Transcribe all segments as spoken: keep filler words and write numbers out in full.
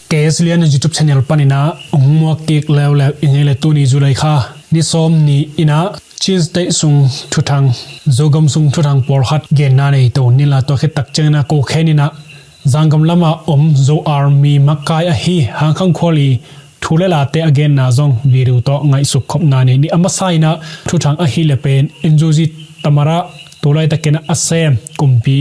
K S Lian YouTube channel panin ah hong muak kik leuleu ing ei. Le tuni July kha ni sawm ni-in ah Chin State sung thuthang, Zogam sung thuthang pawlkhat genna nei to ni la. Tua khit tak ciangin ah ko khenin ah Zangam lamah om Zo Army makai ahi Hang Khang Khual i thu le late a genna zong video tawh ngaihsuk khopna nei ni. A masa-in ah thuthang ahih leh pen N U G Tamara tu laitakin ah a sem kumpi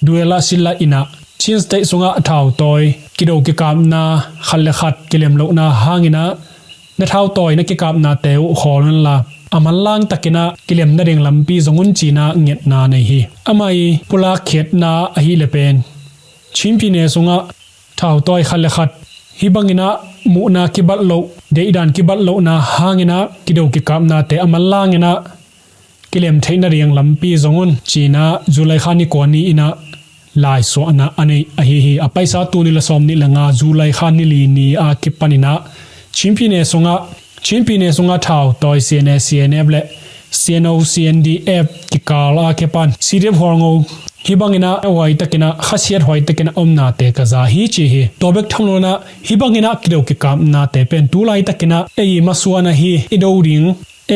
Duela Sila in ah Chin State sungah thautawi kido kikapna, khat le khat kilem lohna hangin ah na thautawi na kikapnate uh khawl un la, a manlang takin ah kilem nading lampi zong un ci-in ah ngetna nei hi. Amah i pulak khiatna ahih leh pen Chin pyine sungah thautawi khat le khat hih bangin ah muhna kibat loh, deihdan kibat lohna hangin ah kido kikapnate a manlangin ah kilem theih nading lampi zong un ci-in ah July kha ni kua ni-in ah laisuahna a nei ahi hi. A paisa tul nih le sawm nih le nga July kha ni li ni a kipanin ah Chin pyine sungah, Chin pyine sungah thautawi C N A, C N F le C N O, C N D F kikal a kipan C D F hualngo hih bangin ah huai takin ah khasiat huai takin ah omnate ka za hi ci hi. Tua bek tham loin ah hih bangin ah kido kikapnate pen tu laitakin ah ei i masuan ahi, i do ding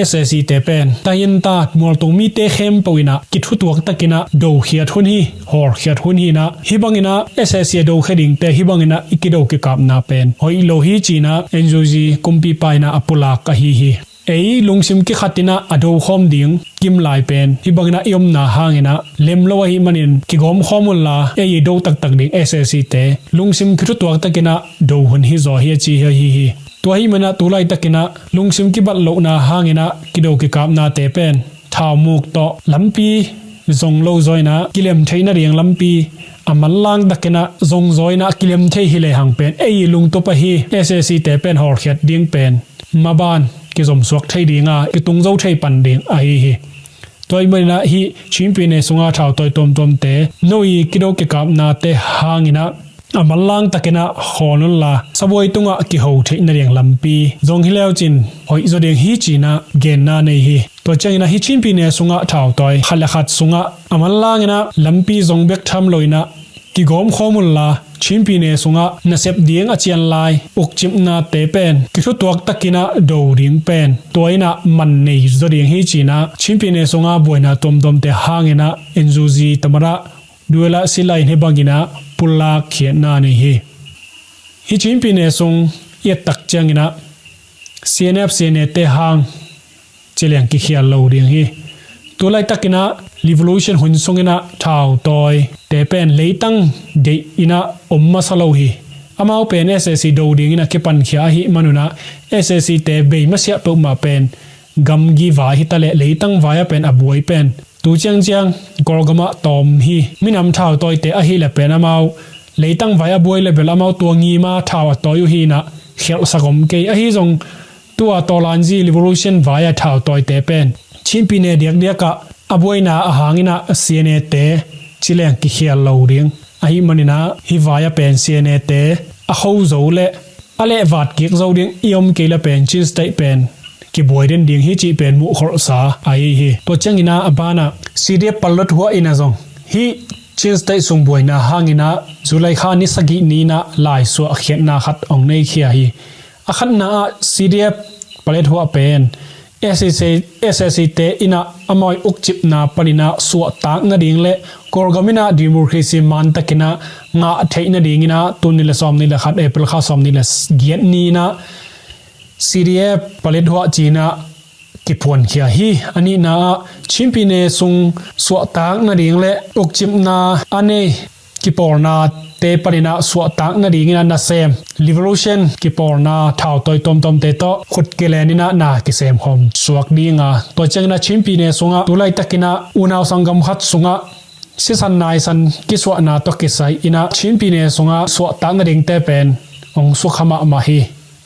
S A C te pen tainta mualtung mite khempeuh in ah kithutuak takin ah dokhiat hun hi, hawlkhiat hun hi-in ah hih bangin ah S A C a dokhia dingte hih bangin ah i kido kikapna pen hoih lo hi ci-in ah N U G kumpipa in ah a pulak ahi hi. Ei lungsim kikhatin ah a dokhawm ding kimlai pen hih bangin ah i omna hangin ah lem lo ahih manin kigawmkhawm un la, ei i do taktak ding S A C te lungsim kithutuak takin ah do hun hi zaw hi a ci hi ahi hi. Tua ahih manin ah tu laitakin ah lungsim kibat lohna hangin ah kido kikapnate pen thaumuk tawh lampi zong lo zaw-in ah kilem theih nading lampi a manlang takin ah zong zaw-in ah kilem thei hi lehang pen ei i lungtup ahi S A C te pen hawlkhiat ding pen maban kizomsuak thei ding a, kitung zo thei pan ding ahi hi. Tua ahih manin ah hih Chin pyine sunga thautawi tuamtuamte no i kido kikapnate hangin ah a manlang takin ah khawl un la, sabuai tungah kiho theih nading lampi zong hi leu cin hoih zaw ding hi ci-in ah genna nei hi. Tua ciangin ah hih Chin pyine sungah thautawi khat le khat sungah a manlangin ah lampi zong bek tham loin ah kigawmkhawm un la, Chin pyine sungah nasep ding a cian lai ukcipnate pen kithutuak takin ah do ding pen tua in ah man nei zaw ding hi ci-in ah Chin pyine sunga buaina tuamtuamte hangin ah N U G Tamara Duela Sila in hih bangin ah pulak khiatna nei hi. Hih Chin pyine sung i et tak ciangin ah C N F, C N A te hang ci leng kikhial lo ding hi. Tu laitakin ah revolution hun sungin ah thautawite pen leitang deih in ah om masa lo hi. Amau pen S A C do dingin a kipankhia ahih manun ah S A C te bei masiah peuhmah pen gamgi vai hi ta leh leitang vai-ah pen a buai pen tu ciangciang Kawlgamah tawm hi. Minam thautawite ahih leh pen amau leitang vai a buai leh bel amau tua ngima thau a tawi uh hi-in ah khialhsak om kei. Ahi zong tua Tawlanzi revolution vai-a thautawite pen Chin pyine diakdiakah a buaina a hangin ah C N A te ci leng kikhial lo ding ahih manin ah hih vai-ah pen C N A te a kho zo leh a lehvat kik zo ding i om kei leh pen Chin State pen kibuai den ding hi cih pen muhkholhsa ahi hi. Tua ciangin ah a banah C D F Paletwa in ah zong hih Chin State sung buaina hangin ah July kha ni sagih ni-in ah laisuah khiatna khat hong neikhia hi. A khatna ah C D F Paletwa pen S A C, S A C te in ah amau i ukcipna panin ah suahtak nading leh Kawlgam in ah democracy man takin ah ngah theih nadingin ah tul nih le sawm nih le khat April kha sawm nih le giat ni-in ah C D F Paletwa ci-in ah kiphuankhia hi. A nihna ah Chin pyine sung suahtak nading leh ukcipna a nei kipawlnate panin ah suahtak nadingin ah nasem, revolution kipawlna thautawi tuamtuamte tawh khut kilenin ah na kisem khawm suak ding a, tua ciangin ah Chin pyine sungah tu laitakin ah unau sanggam khat sungah sisan naisan kisuahna tawh kisai-in ah Chin pyine sungah suahtak nadingte pen hong sukha mahmah hi.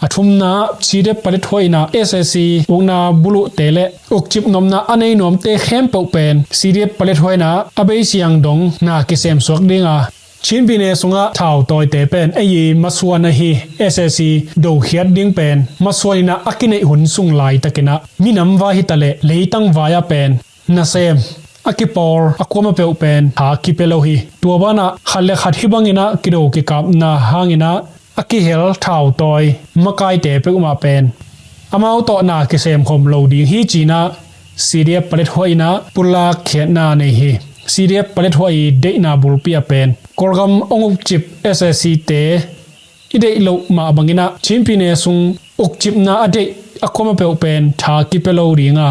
A thumna ah C D F Paletwa in ah S A C ukna buluhte leh ukcip nopna a nei nuamte khempeuh pen C D F Paletwa in ah a beisiang dong na kisem suak ding a, Chin pyine sungah thautawite pen ei i masuan ahi S A C dokhiat ding pen masuan in ah a kineih hun sung laitakin ah minam vai hi ta leh leitang vai-ah pen nasem a kipawl a kuamah peuh pen tha kipia lo hi. Tua banah khat le khat hih bangin ah kido kikapna hangin ah a kihel thautawi makaite peuhmah pen amau tawh na kisem khawm lo ding hi ci-in ah C D F Paletwa in ah pulak khiatna nei hi. C D F Paletwa i deihna bulpi ah pen Kawlgam hong ukcip S A C te i deih loh mah bangin ah Chin pyine sung ukcipna a deih a kuamah peuh pen tha kipia lo ding a,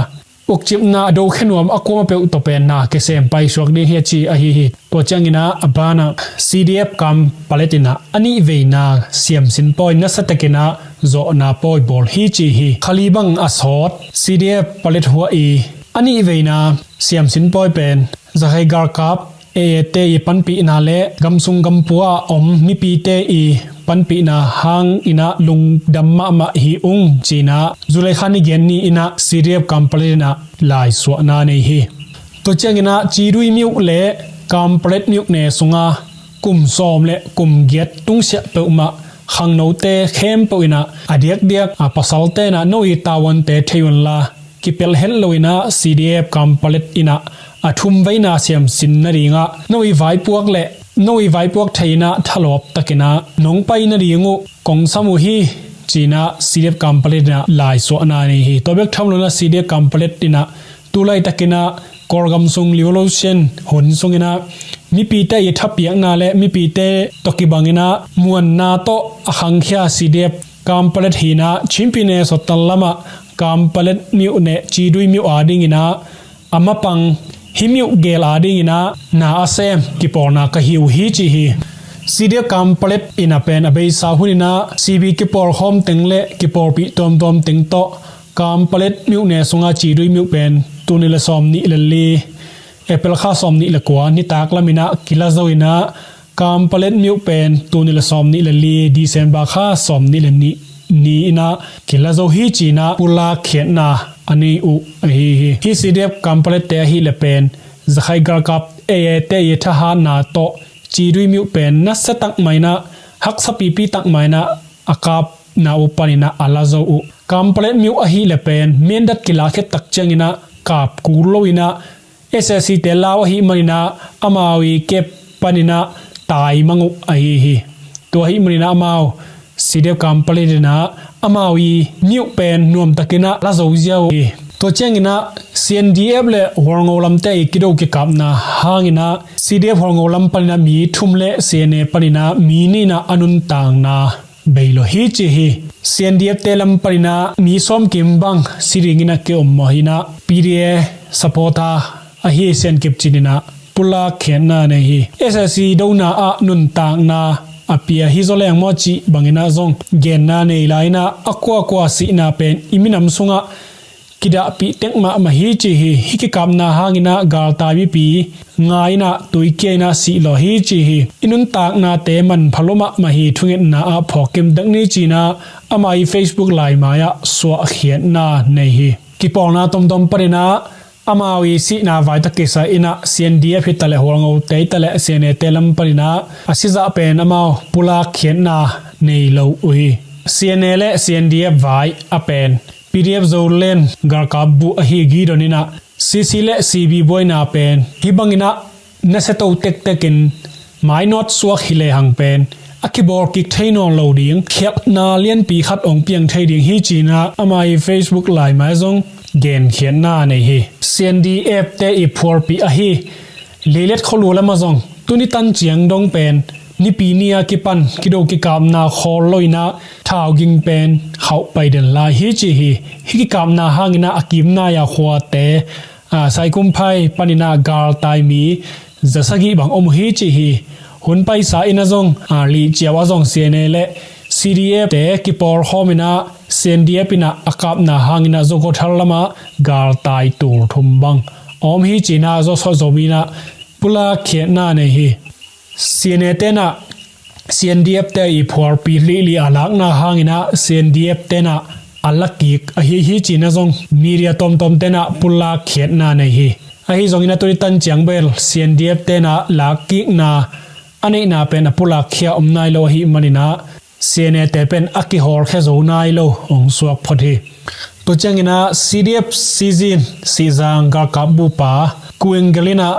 ukcipna a dokhia nuam a kuamah peuh tawh pen na kisem paisuak ding hi a ci ahi hi. Tua ciangin ah a ban ah C D F Kam Palet in ah a nih veina siamsin pawi nasa takin ah zawhna pawi bawl hi ci hi. Kha li bang a sawt C D F Paletwa i a nih veina siamsin pawi pen Zakhai galkap A A te i panpihna le gamsung gampua a om mipite i panpihna hangin ah lungdam mahmah hi ung ci-in ah July kha ni giat ni-in ah C D F Kam Palet in ah laisuahna nei hi. Tua ciangin ah Cidui myuh le Kam Palet myuh ne sungah kum sawm le kum giat tungsiah peuhmah khangnote khempeuh in ah a diakdiak a pasalte in ah no i tavuante thei unla kipelh het loin ah C D F Kam Palet in ah a thumveina siamsin nadingah no i vaipuak le no i vaipuak thei in ah thalawp takin ah nong pai nading uh kong sam uh hi ci-in ah C D F Kam Palet in ah laisuahna nei hi. Tua bek tham loin ah C D F Kam Palet in ah tu laitakin ah Kawlgam sung revolution hun sungin ah mipite i thapiakna le mipite tawh kibangin ah muanna tawh a khangkhia C D F Kam Palet hi-in ah Chin pyine sawttan lamah Kam Palet myuh ne Cidui myuh adingin ah a mapang hih myuh gel adingin ah na a sem kipawlna ka hi uh hi ci hi. C D F Kam Palet in ah pen a beisa hunin ah C B kipawl khawm teng le kipawlpih tuamtuam teng tawh Kam Palet myuh ne sungah Cidui myuh pen tul nih le sawm nih le li April kha sawm nih le kua nitak lamin ah kila zo in ah Kam Palet myuh pen tul nih le sawm nih le li December kha sawm nih le nih ni-in ah kila zo hi ci-in ah pulak khiatna a nei uh ahi hi. Hih C D F Kam Palet te ahih leh pen Zakhai galkap A A te i thahatna tawh Cidui myuh pen nasa tak mah in ah haksa pipi tak mah in ah a kapna uh panin ah a la zo uh. Kam Palet myuh ahih leh pen mendat kilak khit tak ciangin ah kap kul loin ah S A C te lau ahih manin ah amau i kep panin ah taimang uh ahi hi. Tua ahih manin ah amau C D F Kam Palet in ah amau i myuh pen nuamtakin ah la zo ziau uh hi. Tua ciangin ah C N D F le Hualngo lamte i kido kikapna hangin ah C D F Hualngo lam panin ah mi thum le C N A panin ah mi nih in ah a nuntakna bei lo hi ci hi. C N D F te lam panin ah mi sawm kim bang si dingin ah ki-om mawh hi-in ah P D A supporter ahi Sian Kip Cin in ah pulak khiatna nei hi. S A C dona ah nuntakna a pia hi zaw leng maw cih bangin ah zong genna nei lai-in ah a kuakua sihna pen i minam sungah kidahpih tek mahmah hi ci hi. Hih kikapna hangin ah galtai mipi nga in ah tuikia in ah sih lawh hi ci hi. I nuntaknate manpha lua mahmah hi, thungetna ah phawk kim tek ni ci-in ah amah i Facebook laimai ah suahkhiatna nei hi. Kipawlna tomtom panin ah amau i sihna vai tawh kisai in ah C N D F hi ta leh Hualngo te hi ta leh C N A te lam panin ah a sizah pen amau pulak khiatna nei lo uh hi. C N A le C N D F vai a pen P D F Zoland galkap buh ahi Gidon in ah C C le C B buaina pen hih bangin ah nasia to tektekin mainawt suak hi lehang pen a kibawl kik thei nawn lo ding khialhna lianpi khat hong piang thei ding hi ci-in ah amah i Facebook laimai zong genkhiatna nei hi. C N D F te i phualpih ahi Leilet khualua lamah zong tuni tan ciang dong pen Nipi ni a kipan kido kikapna khawl loin ah thau ging pen khauh pai den lai hi ci hi. Hih kikapna hangin ah a kimnai a khuate, a, Saikumphai panin ah galtai mi za sagih bang om uh hi ci hi. Hun paisa in ah zong, a, Lihciau ah zong C N A le C D F te kipawl khawm in ah C N D F in ah a kapna hangin ah Zokhawthar lamah galtai tul thum bang om hi ci-in ah Zosawzom in ah pulak khiatna nei hi. C N A ten ah C N D F te i phualpi lihli a lakna hangin ah C N D F ten ah a la kik ahi hi ci-in ah zong media tomtom ten ah pulak khiatna nei hi. Ahi zongin ah tuni tan ciang bel C N D F ten ah lak kikna a neihna pen a pulak khia om nai lo ahih manin ah C N A te pen a kihawlkhia zo nai lo hong suak phot hi. Tua ciangin ah C D F Sizin Sihzang galkap bupa Kuengel in ah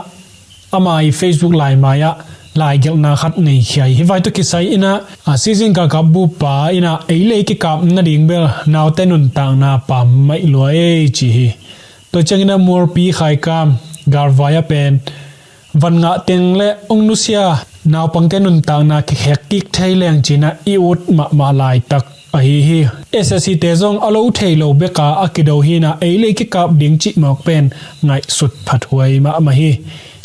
amah i Facebook laimai ah laigelhna khat nei khia hi. Hih vai tawh kisai inah a season galkap bupa inah ei le ei kikap nading bel naute nuntakna pammaih lua ei ci hi. Tua cianginah mualpi khaikam galvai a pen van ngah teng le ong nusia naupangte nuntakna kikhek kik thei leng cinah i ut mahmah laitak ahi hi. S S C te zong a lo thei lo beka a kido hinah ei le ei kikap ding cih mawk pen ngaihsut phathuai mahmah hi.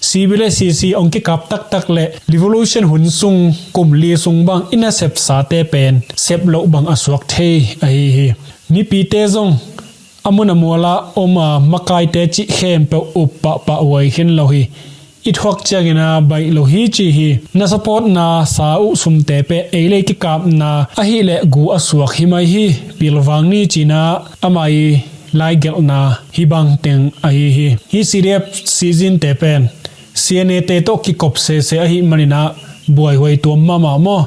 C B le C C ong kikap taktak le revolution hun sung kum li sung bang i nasepsate pen sep loh bang a suak thei ahi hi. Mipite zong a mun a muala om a makaite cih khempeuh up pahpah huai khin lo hi. I thuak ciangina baih lo hi ci hi. Na supportna sa uh sumte pen ei le ei kikapna ahileh gu a suak hi mai hi. Pilvang ni cina amah i laigelhna hih bang teng ahi hi. Hih C D F season te pen C N A te tawh kikop sese ahih maninah buaihuai tuam mahmah maw?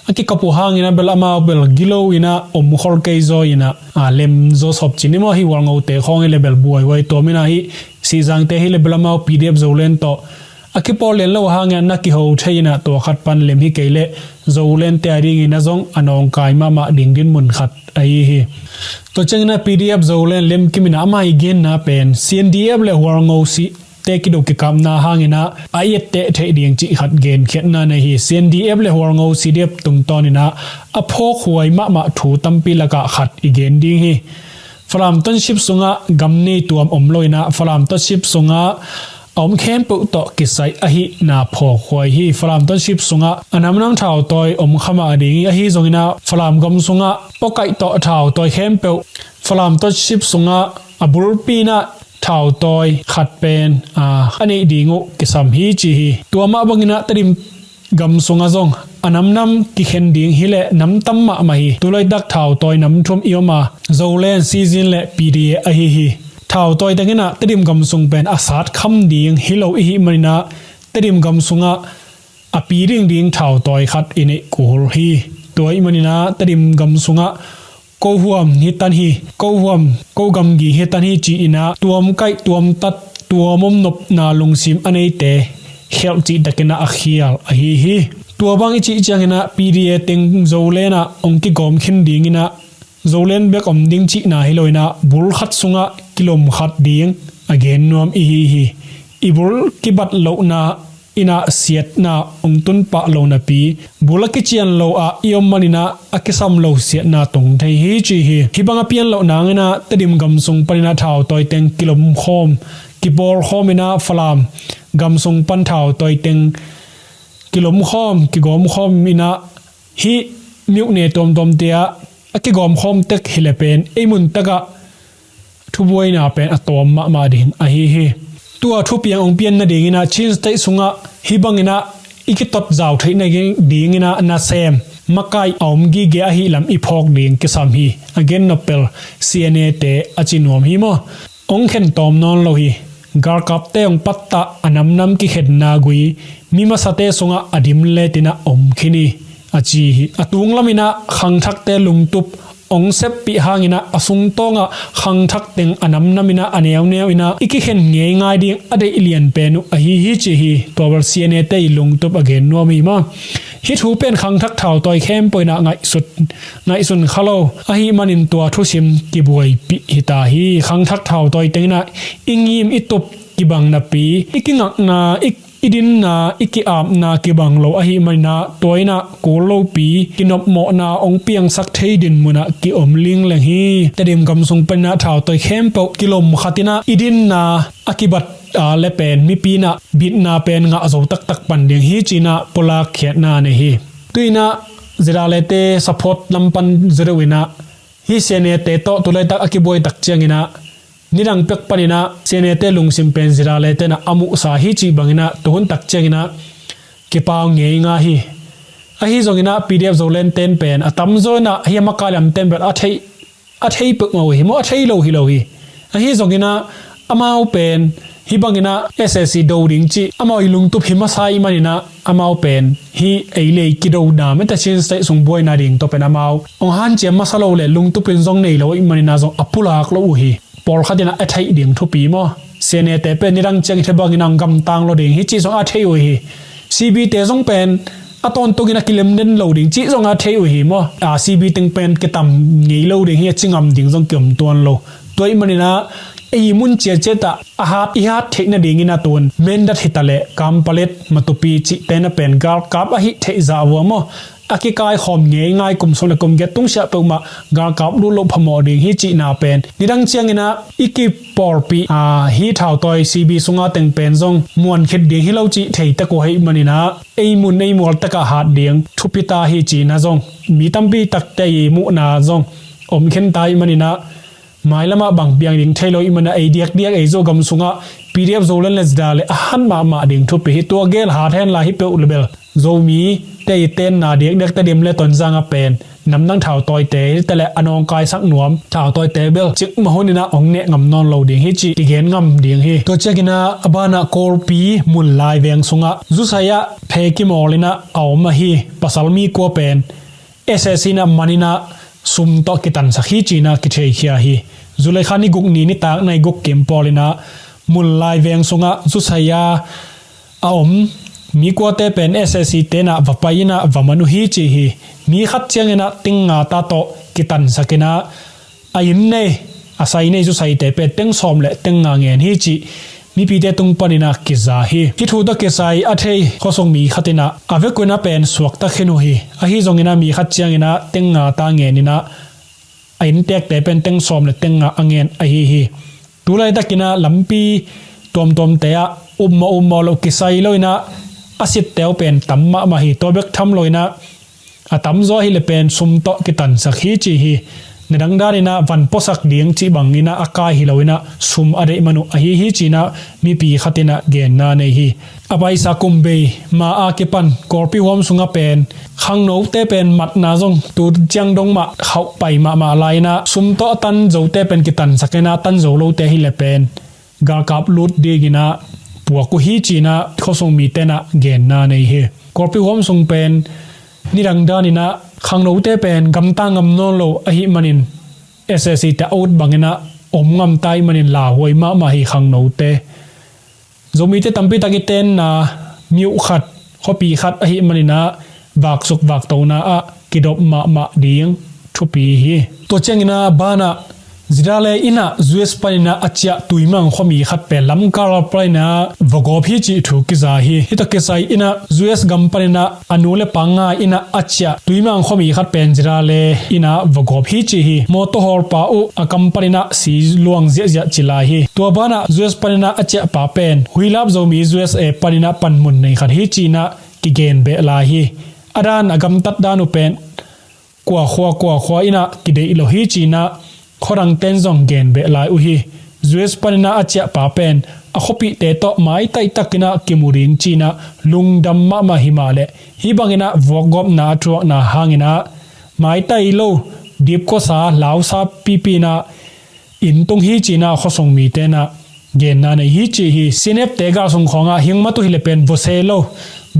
A kikop uh hangin a bel amau bel gilo inah om khol kei zaw inah a lem zaw sop cin i maw? Hih Hualngote khawng i le bel buaihuai tuam inah hih Sihzangte hi le bel amau P D F Zoland tawh a kipawl lian lo hangin a na kiho thei inah tua khat pan lem hi kei leh Zolante a dingin a zong a nawngkai mahmah ding dinmun khat ahi hi. Tua cianginah P D F Zoland lemkim inah amah i genna pen C N D F le Hualngo sih te kido kikapna hanginah a etteh theih ding cih khat genkhiatna nei hi. C N D F le Hualngo C D F tungtawninah a phawkhuai mahmah thu tampi lakah khat i gen ding hi. Falam Township sungah gam nei tuam om lo inah Falam Township sungah a om khempeuh tawh kisai ahihna phawkhuai hi. Falam Township sungah a namnam thautawi om khamah ding hi. Ahi zonginah Falam gam sungah pawkaih tawh thautawi khempeuh Falam Township sungah a bulpi inah thautawi khat pen a neih ding uh kisam hi ci hi. Tua mah banginah Tedim gam sungah zong a namnam kikhen ding hileh namtam mahmah hi. Tulaitak thautawi namthum i om a, Zoland, Sizin le P D A ahi hi. Thautawi tenginah Tedim gam sung pen a satkham ding hi lo i hih maninah Tedim gam sungah a pi ding ding thautawi khat i neih kul hi. Tua i maninah Tedim gam sungah ko huam hi tan hi, ko huam ko gamgi hi tan hi ci-inah tuam kaih tuam tat tuam om nopna lungsim a neite khelh cihtakinah a khial ahi hi. Tua bang i cih cianginah P D A teng Zoland ah ong kigawm khin dinginah Zoland bek om ding cihna hi loinah bul khat sungah kilom khat ding a gen nuam i hi hi. I bul kibat lohna inah siatna ong tunpah lo napi bul a kician lo ah i om maninah a kisam lo siatna tung thei hi ci hi. Hih bang a pian loh nanginah Tedim gam sung paninah thautawi teng kilomkhawm kipawlkhawm inah Falam gam sung pan thautawi teng kilomkhawm kigawmkhawm inah hih miuhne tuamtuamte ah a kigawmkhawm tek hi le pen ei mun takah thubuaina pen a tawm mahmah ding ahi hi. Tua thupiang ong pian nadinginah Chin State sungah hih banginah i kitot zau theih nadinginah nasem makaih a om gige ahi lam i phawk ding kisam hi. A gen nopel C N A te a ci nuam hi maw? Ong khen tawm nawn lo hi. Galkapte ong pattah a namnam kikhenna gui mi masate sungah a dim letinah om khin hi a ci hi. A tunglaminah khangthakte lungtup ong seppih hanginah a sungtawngah khangthak teng a namnaminah a neuneu inah i kikhen ngeingai ding a deih lianpen uh ahi hi ci hi. Tua bel C N A te i lungtup a gen nuam hi maw? Hih thu pen khangthak thautawi khempeuh inah ngaihsut ngaihsun kha lo ahih manin tua thusim kibuaipih hita hi. Khangthak thautawi tenginah i ngim i tup kibang napi i kingakna i i dinna i ki-apna kibang lo ahih maninah tua inah kul lopi kinopmawhna ong piangsak thei dinmunah ki-om lingleng hi. Tedim gam sung paninah thautawi khempeuh kilom khatinah i dinna a kibat a le pen mipi inah bitna pen ngah zo taktak pan ding hi cinah pulak khiatna nei hi. Tuinah zidalete support lam pan zideuh inah hih C N A te tawh tulaitak a kibuai tak cianginah nidang pek paninah C N A te lungsim pen zidalete inah a muhsa hi cih banginah tuhun tak cianginah kipau ngeingai hi. Ahi zonginah P D F Zoland ten pen a tamzaw inah hih a makaih lam ten pen a theih a thei peuhmah uh hi maw? A thei lo hi lo hi. Ahi zonginah amau pen hih banginah S S C do ding cih amau i lungtup hi masa ih maninah amau pen hih ei le ei kidona mete Chin State sung buaina ding tawh pen amau ong hanciam masa lo le lungtupin zong nei lo ih maninah zong a pulak lo uh hi. Pawlkhat inah a theih ding thupi maw? C N A te pen nidang ciang i thei bangin ang gamtang lo ding hi cih zong a theih uh hi. CB te zong pen a tawntung in a kilem den lo ding cih zong a thei uh hi maw. A, CB teng pen kitam ngei lo ding hi, a ci ngam ding zong kiom tuan lo. Tua ahih manin ah ei mun ciatciat ah a hat i hat theih nadingin a tun Mindat hi ta leh Kanpetlet, Matupi cihte na pen galkap ahi theih zah uh a maw, a kikai khawm ngei ngai kum sawm le kum giat tungsiah peuhmah galkap lut loh phamawh ding hi cihna pen nidang ciangin ah i kipawlpih, a, hi thautawi CB sunga teng pen zong muan khit ding hi lo cih thei tek uh ahih manin ah ei mun ei mual tak ah hat ding thupi ta hi cihna zong mi tampi takte i muhna zong om khin ta ahih manin ah mailam ah bang piang ding thei lo ahih manin ah ei diakdiak ei Zogam sungah PDF Zoland le Zida le a hat mahmah ding thupi hi. Tua gel hat hen la hi peuh le bel Zomite i tenna diakdiak Tedim le Tonzang ah pen namdang thautawite hi ta leh a nawngkaisak nuam thautawite bel cikmah hun in ah hong neh ngam nawn lo ding hi cih kigen ngam ding hi. Tua ciangin ah a ban ah Kawlpi Munlai veng sungah zusai ah phe kimawl in ah a om ahi pasal mi kua pen SAC in ah man in ah sum tawh kitansak hi ci-in ah kitheikhia hi. July kha ni guk ni nitak nai guk kim pawl in ah Munlai veng sungah zusai a a om mi kuate pen SAC te in ah va pai in ah va man uh hi ci hi. Mi khat ciangin ah teng nga ta tawh kitansak in ah a inn nei, a sai nei zusaite pen teng sawm le teng nga ngen hi cih mipite tung panin ah kiza hi. Hih thu tawh kisai a thei khuasung mi khat in ah a vekun ah pen suakta khin uh hi. Ahi zongin ah mi khat ciangin ah teng nga ta ngen in ah a inntekte pen teng sawm le teng nga a ngen ahi hi. Tulaitakin ah lampi tuamtuamte ah upmawh upmawh loh kisai lo in ah a sitte uh pen tam mahmah hi. Tua bek tham lo in ah a tamzaw ahih leh pen sum tawh kitansak hi ci hi. Nidang danin ah van puasak ding cih bangin ah a kai hi lo in ah sum a deih man uh ahi hi ci-in ah mipi khat in ah genna nei hi. A paisa kum bei ma a kipan Kawlpi huam sungah pen khangnote pen matna zong tu ciang dong mah khauh pai mahmah lai in ah sum tawh a tan zote pen kitansak in ah a tan zo lote ahih leh pen galkap lut dingin ah puak uh hi ci-in ah khuasung mite in ah genna nei hi. Kawlpi huam sung pen nidang danin ah khangnote pen gamta ngam nawn lo ahih manin SAC te a ut bangin ah om ngam ta ahih manin lauhuai mahmah hi khangnote. Zomite tampi tak i tenna mi uh khat, khuapi khat ahih manin ah vaksuk vaktona ah kidop mahmah ding thupi hi. Tua ciangin ah banah Zidale in ah US panin ah a ciah Tuimang khuami khat pen lamkal panin ah va gawp hi cih thu kiza hi. Hih tawh kisai in ah US gam panin ah a nu le pa ngai in ah a ciah Tuimang khuami khat pen Zidale in ah va gawp hi ci hi. Mawtaw hawlpa uh a kam panin ah si luang ziahziah ci lai hi. Tua banah US panin ah a ciahpa pen Huilap Zomi USA panin ah panmun nei khat hi ci-in ah kigen beh lai hi. A dan a gamtat dan uh pen kua khua kua khua in ah kideih lo hi ci-in ah khuadangten zong gen beh lai uh hi. US panin ah a ciahpa pen a khuapihte tawh maitai takin ah kimu ding ci-in ah lungdam mahmah hi mah leh hih bangin ah vuakgawpna a thuakna hangin ah maitai lo dipkhuasa lausa pipi in ah inn tung hi ci-in ah khuasung mite in ah genna nei hi ci hi. CNF te galsung khawngah hing mat uh hi leh pen vua se lo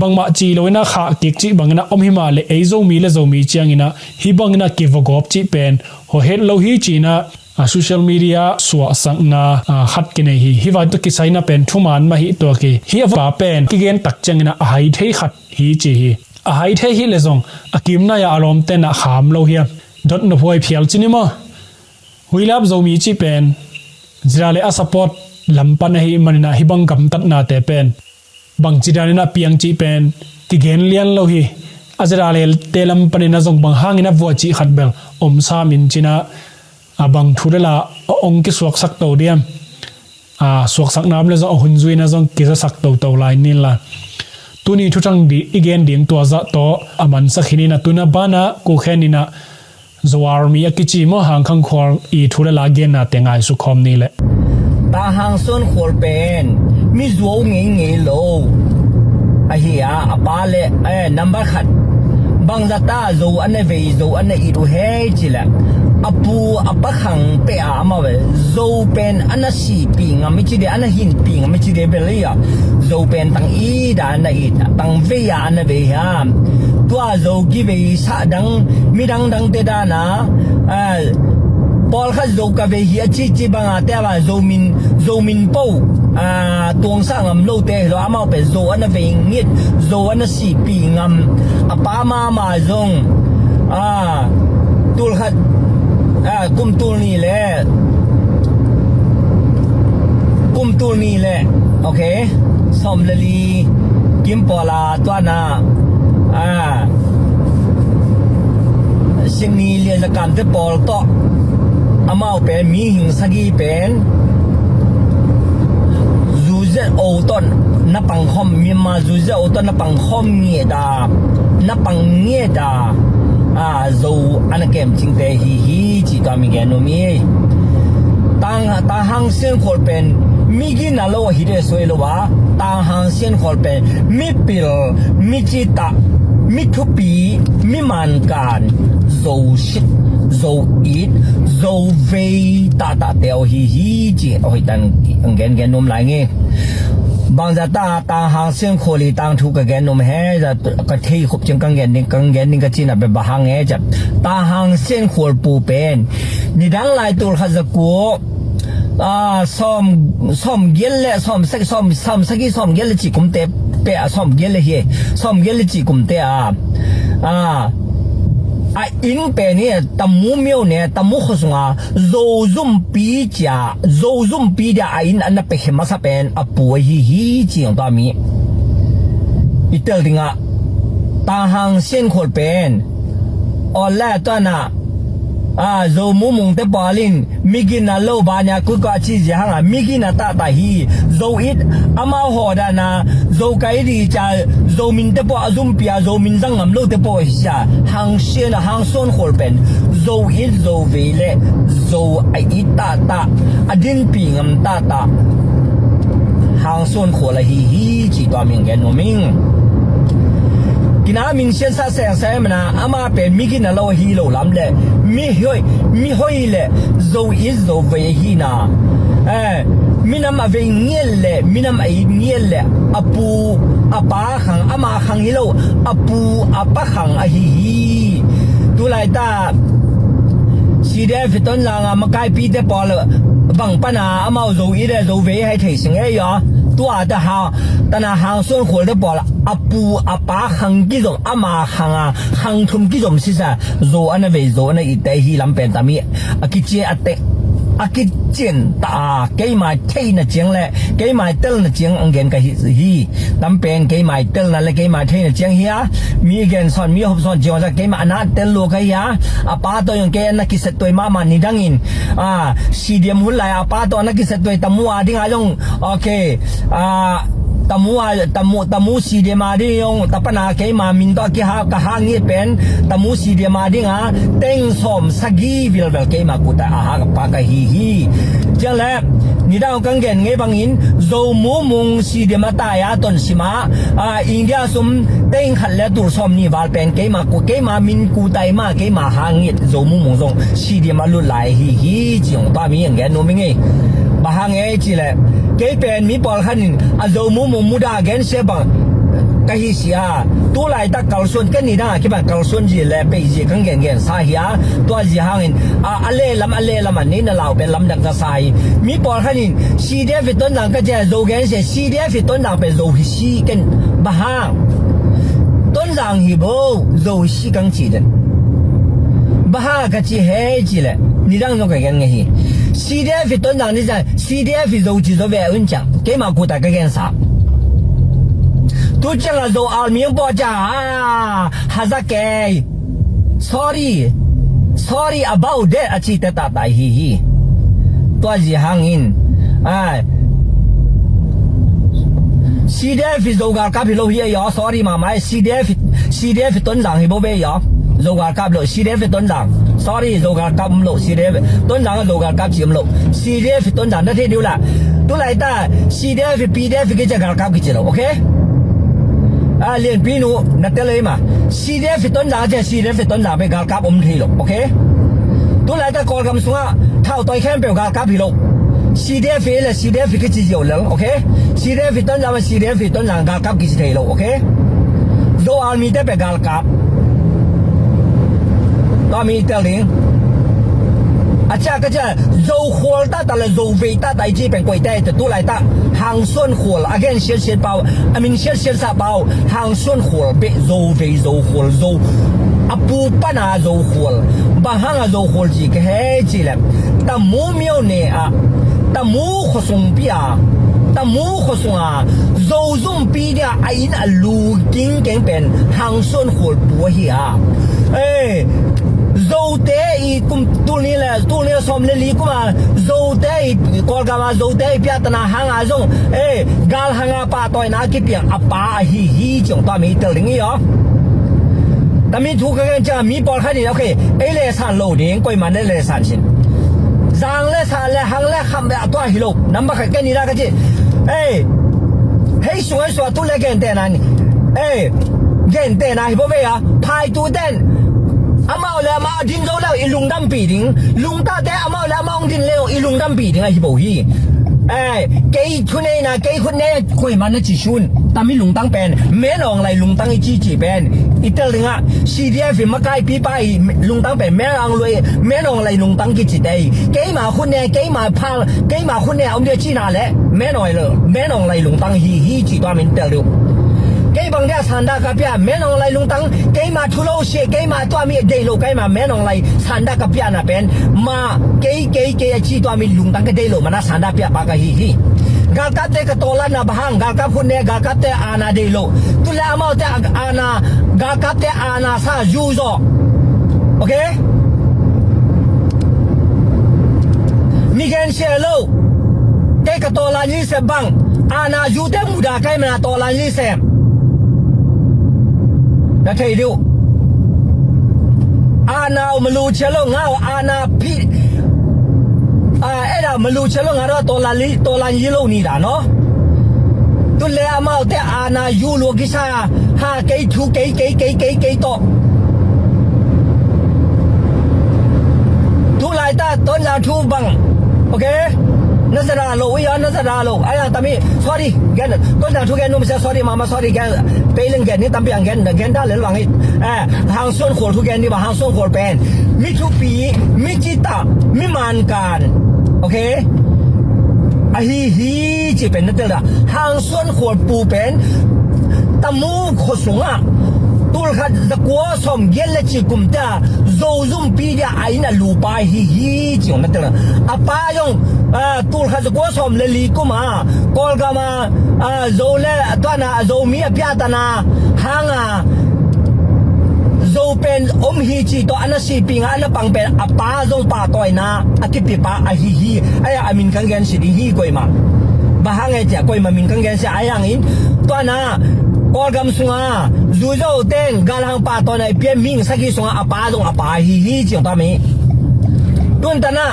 bangmah ci lo in ah khah kik cih bangin ah om hi mah leh ei Zomi le Zomi ciangin ah hih bangin ah kiva gawp cih pen hawhet lo hi ci-in ah a social media suahsakna a khat kinei hi. Hih vai tawh kisai in ah pen thuman mah hi tua ki hih a va pen kigen tak ciangin ah a hai thei khat hi ci hi. A hai thei hi leh zong a kimnai ah a lawmte in ah kham lo hiam? Dotna huai phial ci ni maw? Huilap Zomi cih pen Zidale a support lam pan ahih manin ah hih bang gamtatnate pen bangci danin ah piang cih pen kigen lian lo hi. A Zidale te lam panin ah zong bang hangin ah vua cih khat bel om sam in ci-in ah a bang thu le la a ong kisuaksak to diam? A suaksak nam le zong a hun zui in ah zong kizasak toto lai ni la. Tuni thuthang dih i gen ding tua zah tawh a mansak hi ni. Na tun ah banah kukhen in ah Zo Army a kici maw, Hangkhang khual i thu le la genna te ngaihsuk khawm ni leh. Tahang Sawn khual pen mi zuau ngeingei lo ahi a, a pa le, eh, number khat bangzah ta Zo a na vei, Zo a na it uh hei ci leh a pu a pa khang peh a amau Zo pen a na sihpih ngam i ci de, a na hinpih ngam i ci de bel hi a. Zo pen tang it a a na it, tang vei a a na vei hiam? Tua Zo kivei sah dang, midang dangte dan a, eh, pawlkhat Zo ka vei hi a cici banga te a ba Zo min, Zo min po a, tuangsak ngam lote hi lo, amau pen Zo a na vei ngit, Zo a na sihpih ngam, a pa mama zong, a, tulkhat, a, kum tul nih le, kum tul nih le, ok, sawm le li kim pawla tuana, a, Sydney lian zakamte pawl tawh amau pen mihing sagih pen zuziat o tawh na pangkhawm, Myanmar zuziat o tawh na pangkhawm ngiat a, na pang ngiat a, a, Zo a na kemcingte hi hi ci tua mi gen nuam hi. Tang, Tanghang Siankhual pen migina lo ahi de suai lo a, Tanghang Siankhual pen mipil, micitah, mithupi, mimankan, Zo sit, Zo it, Zo vei tahtahte aw hi hi ci a hoih tan ang gengen nuam lai nge. Bangzah ta Tanghang Siankhual i tangthu ka gen nuam he, ka thei khop ciang kang gen ding, kang gen ding ka cina pe bahang he ciah. Tanghang Siankhual pu pen nidang lai tul khat za kua, a, sawm, sawm giat le, sawm sak, sawm, sawm sagih, sawm giat le cih kumte pe a, sawm giat le hi, sawm giat le cih kumte a, a, a inn pen hi, Tamu myo ne, Tamu khua sunga Zo zumpi cia, Zo zumpi dia a inn a na pekhe masa pen a pu ahi hi ci hong tua mi. I tel dingah Tanghang Siankhual pen aw le tuana, a, Zo mumungte pawl in migina lo bania kuikua ci zia hanga migina tahtah hi. Zo it amau hawdana Zo kai di ca Zo minte pawl a zumpia Zo min zang ngam lote pawl hi sia. Hang Sian, Hang Siankhual pen Zo it Zo vei le Zo a it tahtah, a dinpi ngam tahtah Hang Siankhual ahi hi ci tua ming gen nuam ing. Kina min siansa sengseng mana ama pen migina lo hi lo lam le mihoi, mihoi le Zo it Zo vei ahina, eh, minam a vei ngiat le minam a it ngiat le a pu a pa khang, ama khang hi lo, a pu a pa khang ahi hi. Tulaita C D F i Tonzang a makaipite pawl bang pana amau Zo it le Zo vei hai thei sing ei aw. Tua ta ha, tana Hang Siankhual te pawl a pu a pa khang kizom, ama khang a khang thum kizom sisa Zo a na vei Zo a na itte hi lam pen tami a kici a te, a kician ta a keima theina ciang le keima telna ciang ang gen ka hi hi. Tam pen keima telna le keima theina ciang hi a, mi gen sawn, mi hop sawn ciang sa keima a na tel lo ka hi a. A pa tawh yong kei a na kiset tuai mama nidangin, a, C D M hun lai a pa tawh a na kiset tuai Tamu a ding a yong, ok, a, Tamu a, Tamu, Tamu C D M a ding yong tapana keima min tawh a kiha ka ha ngi pen Tamu C D M a ding a teng sawm sagih vilvel keima kuta a ha ka pa ka hi hi. Ciang le nidang kang gen ngei bangin Zo mumung C D M a tai a ton sima, a, India sum teng khat le tul sawm ni val pen keima ku, keima min kutai ma keima ha ngit Zo mumung zong C D M a lut lai hi hi ci hong tua mi ang gen nuam ing ei. Bang hang ei ci le kei pen mi pawl khanin a Zo mumung muda gen sia bang ka hi sia. Tulaitak kalsuan ken nidang a kibang kalsuan zi le pei zi kang gen gen sa hi a. Tua zi hangin a, a le lam, a le lam a ni na lau pen lamdang ka sa hi. Mi pawl khanin C D F i Tonzang ka cia Zo gen sia, C D F i Tonzang pen Zo hi si ken bang hang Tonzang hi bo, Zo hi si kang ci den. Bang hang ka ci hei ci le nidang zong ka gen ngei hi. C D F i Tonzang ni sa, C D F i Zo ci zo ve un ciang keima kuta ka gensa. Tu ciang a Zo army ang pawh ciang a haza kei. Sorry. Sorry about that a cite tatai hi hi. Tua zi hangin, ai, C D F i Zo galkap hi lo hi a yaw. Sorry mama, C D F, C D F i Tonzang hi bo ve yaw. Zo galkap lo, C D F i Tonzang. Sorry, Zo galkap um lo, C D F Tonzang a Zo galkap ci um lo. C D F i Tonzang na thei diu la. Tulaita C D F i P D F i kici galkap kici lo, ok? A, Lianpi nu na tel ei ma. C D F i Tonzang a ci, C D F i Tonzang pe galkap um thei lo, ok? Tulaita Kawlgam sunga thau toi khempeuh galkap hi lo. C D F i le C D F i kici ziau lel, ok? C D F i Tonzang a C D F i Tonzang galkap kici thei lo, ok? Zo army te pe galkap. Tua mi tel ding. A cia ka cia, Zo khual tata le Zo vei tata i ci pen koite te tu lai ta. Hangsuan khual, a gen siat siat pau, a min siat siat sa pau, Hangsuan khual beh Zo vei Zo khual Zo. A pu pana Zo khual, bang hanga Zo khual ci ka he ci le. Tamu miau ne a, Tamu khuasung pia, Tamu khuasung a, Zo zumpi dia a inn a lu kingkeng pen Hangsuan khual pu ahi a. Eh, Zote i kum tul ni le, tul ni le sawm le li kum a, Zote i, Kawlgam a Zote i piatana hanga zong, eh, gal hanga pahtawina a kipiang a pa ahi hi ciong tua mi tel ding i aw. Tami thu ka gen ciang mi pawlkhat in, okay, ei le san lo ding, koiman le le san sin. Zang le sa le hang le kham le a tua hi lo, number khat ken i la ka ci. Eh, hei sung hei sua tu le gen te na ni. Eh, gen te na hi bo ve a, phai tu ten. Amau le amau a din zo le i lungdampi ding. Lungtate amau le amau hong din le i lungdampi ding a hi bo hi. Eh, kei thuneina, kei khutne, koiman na ci sun. Tami lungtang pen, menawng lai lungtang i ci ci pen. I tel ding a, C D F i makaipipa i lungtang pen, menawng lui, menawng lai lungtang kici te. Keima khutne, keima phal, keima khutne a om dia cina le, menawng lai, menawng lai lungtang hi, hi ci tua min tel ding. Kei bang dia sanda ka pia, menawng lai lungtang, keima thu lo sia, keima tua mi dei lo, keima menawng lai sanda ka pia na pen, ma, kei, kei, kei a ci tua mi lungtang ka dei lo, mana sanda pia pa ka hi, hi. Galkapte ka tawlanna bang hang, galkap khutne, galkapte ana dei lo. Tu le amaute ana, galkapte ana sa zu zaw. Okay? Mi gen sia lo. Kei ka tawlan yi se bang. Ana zute muda kai mana tawlan yi se. Na thei diu. Ana malu sia lo ngau ana phi. A, eda malu sia lo ngau tawlan li, tawlan yi lo ni da no. Tu le amaute ana zu lu kisa ha kei thu kei, kei, kei, kei, kei to. Tu lai ta, Tonzang thu bang. Okay? Na zada lo, iya, na zada lo. Aya, tami, sorry, gen, Tonzang thu gen, num sia, sorry, mama, sorry, gen, peiling gen, ni tampi ang gen, gen da lel wang it. Eh, Hangsuan khual thu gen, ni ba Hangsuan khual pen. Mi thupi, mi cita, mi mankan. Okay? Ahi hi ci pen na tel da. Hangsuan khual pu pen. Tamu khuasung a. Tulkhat zakua sawm giat le ci kum ta. Zo zumpi dia a inn a lupa hi hi ci na tel da. A pa zong, ah, tulkhat zakua sawm le li kum a. Kawlgam a, ah, Zo le, tuana, Zomi a piatana. Hanga. Zo pen om hi ci tawh ana sipinga ana pang pen a pa zong pahtawina a kipipa ahi hi. Aya a min kan gen si ding hi koima. Bang hang e cia koima min kan gen si a hangin. Tuana Kawlgam sunga zuizo teng galhang pahtawina i pia ming saki sunga a pa zong a pa ahi hi ciang tami. Tuntana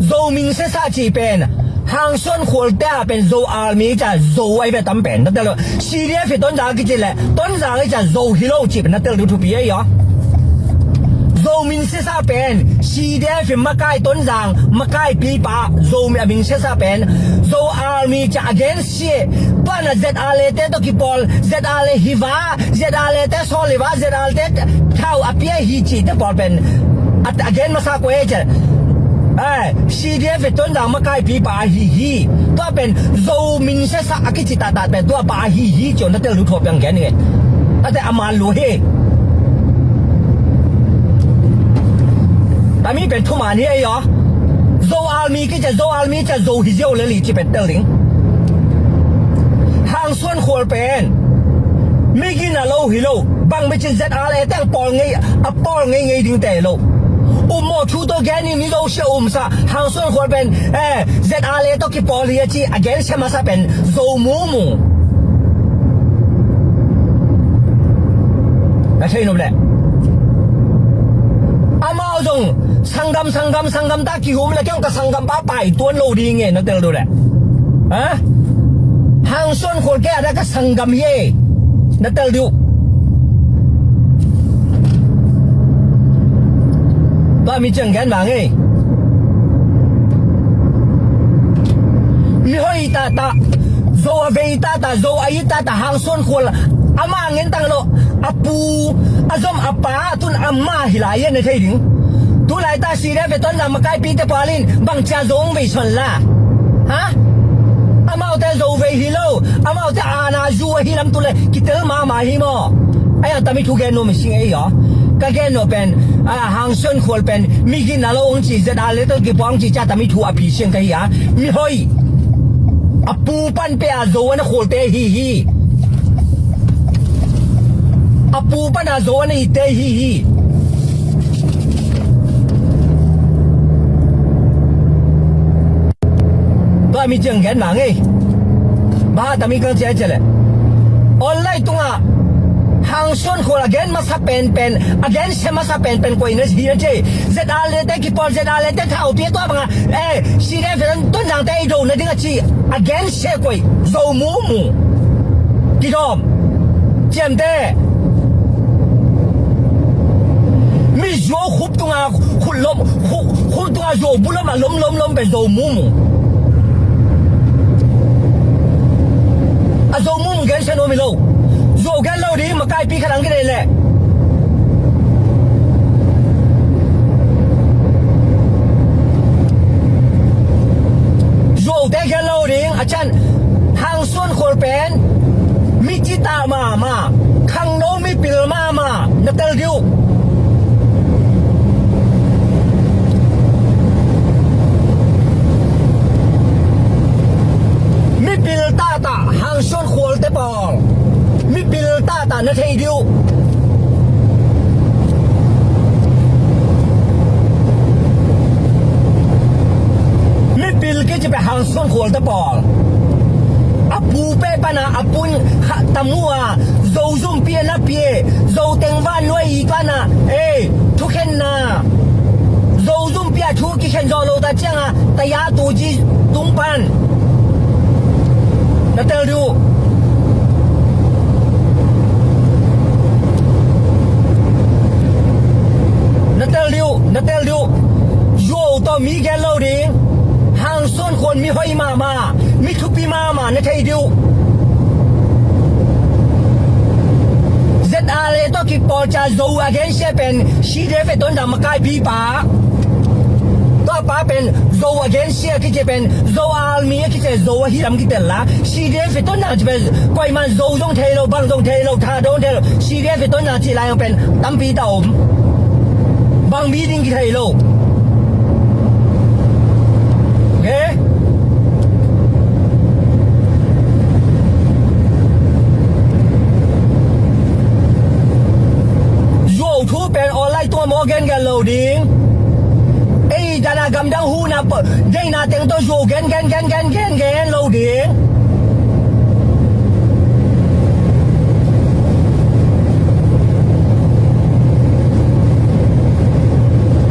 Zo min sesa ci pen Hangsuan khualte a pen Zo army ca Zo ai ve tam pen na tel lo. C D F i Tonzang kici le Tonzang ai ca Zo hi lo ci pen na tel du thupi ai aw. Zo min sisa pen C D F i makai Tonzang makai pipa Zo mi a min sisa pen Zo army ca against si. Tuana Z R A te to kipawl Z R A hi va Z R A te sawl hi va Z R A te thau a pia hi ci te pawl pen. At again masa ko e ce. Eh, C D F i Tonzang makai pipa ahi hi. Tua pen Zo min sesa a kici tatat pen tua pa ahi hi cion na tel lu thuap yang gen hi. Ate a man lu hi. Tami pen thuman hi ayo. Zo army kici Zo army ca Zo hi ziau le li ci pen tel ding. Hangsuan khual pen. Migin a lo hi lo. Bang mi ci Z R A teng pawl ngei a pawl ngei ngei ding te lo. Um maw thu to gen in ni zo sia um sa Hangsuan khual pen eh Z R A to kipawl hi a ci a gen sia masa pen Zo mumu. Na thei nop le. Amau zong sanggam sanggam sanggam ta kihum le kiong ka sanggam pa pai tuan lo ding e na tel do le. Ha? Hangsuan khual ke ada ka sanggam hi e. Na tel diu. Ba mi ciang gen bang e. Mi hoi tata Zo a vei tata Zo a i tata Hangsuan khual ama ngen tang lo. A pu a zom a pa tun ama hi lai e na thei ding. Tulai ta C D F tonzang makaipite pawl in bangcia Zo hong vei son la? Ha? Amaute Zo vei hi lo. Amaute ana zu ahi lam tule kitel mahmah hi maw? Ai a tami thu gen nuam hi sing ei aw. Ka gen nuam pen, a, Hangsuan khual pen mi gina lo hong ci, Z R le tawh kipuang ci cia tami thu a phi siang ka hi a. Mi hoi. A pu pan pe a Zo ana khualte hi hi. A pu pan a Zo ana itte hi hi. Tua mi ciang gen mang ei. Baha tami kang cia cia le. Online tungah Hangsuan khual a gen masa penpen, a gen sia masa penpen koi na hi na ci. Z R le te kipawl, Z R le te thau pia tua banga. Eh, C D F tonzang te i do na ding a ci. A gen sia koi. Zo mumu. Kidawm. Ciamte. Mi zuau khup tunga khut lom, khut, khut tunga zuau bu lom a lom lom lom pen Zo mumu. A Zo mumu gen sia nuam hi lo. Zuau gen lo ding, makaipi khat ang kidei leh. Zuaute gen lo ding, a can Hangsuan khual pen mi cita mahmah, khangno mipil mahmah, na tel dih uh. Mipil tahtah Hangsuan khualte pawl. Mipil tahtah na thei dih uh. Mipil kici pen Hangsuan khualte pawl. A pu pe pana a pun kha tamu a Zo zumpi a na pie, Zo teng van nuai i pana, ei, thukhenna. Zo zumpi a thu kikhen zawh lo ta cianga, taya tu ci tung pan. Na tel dih uh. Na tel dih uh, na tel dih uh. Zuau tawh mi gen lo ding. Hangsuan khual mi hoi mahmah, mi thupi mahmah na thei dih uh. Z R le tawh kipawl cia Zo a gen sia pen C D F tonzang makaipi pa. Tua pa pen Zo a gen sia kici pen Zo Army a kici Zo ahi lam kitel la. C D F tonzang ci pen koiman Zo zong thei lo, bang zong thei lo, Thadou thei lo. C D F tonzang ci lai pen tampi ta om. Bang mi ding kithei lo. Okay? Zuau thu pen online tungah maw gen gen lo ding. Ei dana gamdang huna deina teng tawh zuau gen gen gen gen gen gen lo ding.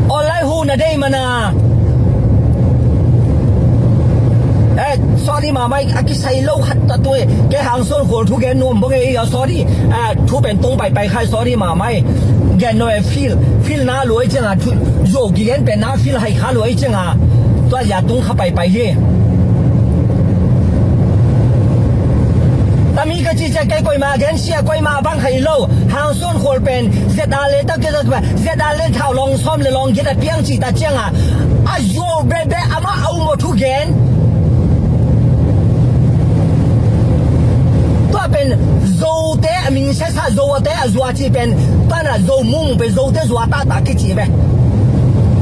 Online huna dei mana. Eh, sorry mahmah, a kisai lo khat ta tu e. Kei Hangsuan khual thu gen nuam bang e, sorry. Ah, thu pen tung paipai khai, sorry mahmah. Gen nuam e, feel, feel na luai cianga thu, zo kigen pen na feel hai kha luai cianga. Tua ya tung kha paipai hi. Tami ka ci cia kei koima gen sia koima bang khai lo. Hangsuan khual pen Z R le ta ke Z R le thau long sawm le long giat a piang ci ta cianga. A zuau bebe ama a um aw thu gen. Tua pen Zote a min siasa Zote a zua ci pen pana Zo mung pen Zote zua tata kici be.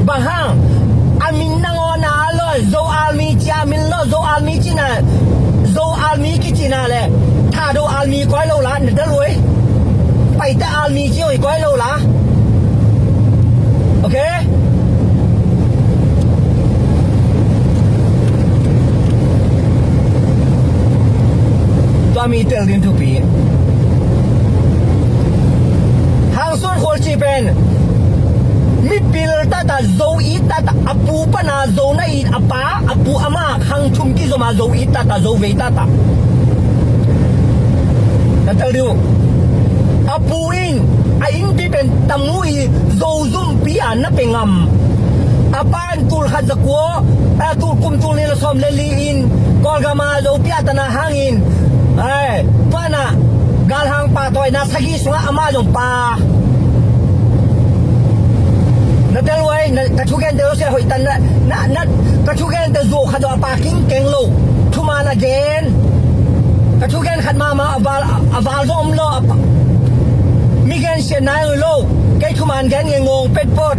Bang hang a min nangaw na lo Zo Army cia min lo Zo Army cina Zo Army kicina le Thadou Army koi lo la na da luai. Paite Army ci oi koi lo la. Okay? Tua mi tel ding thupi. Hangsuan khual ci pen mipil tata Zo it tata a pu pana Zo na it a pa a pu ama khang thum kizoma Zo it tata Zo vei tata. Na tel ding uh. A pu in a innpi pen tamu i Zo zumpi a na pe ngam. A pa in tul khat za kua, a tul kum tul nih le sawm le li in Kawlgam a Zopi a tana hangin, ai, pana galhang pahtawina sagih sungah ama zong pa. Na tel uai, na, ka thugente lo sia hoih tan na, na, na, ka thugente zuau khat lo a pa kingkeng lo. Thuman a gen. Ka thugen khat mahmah a val, a val zong om lo a pa. Mi gen sian nai lo. Kei thuman gen nge ngong pet pot.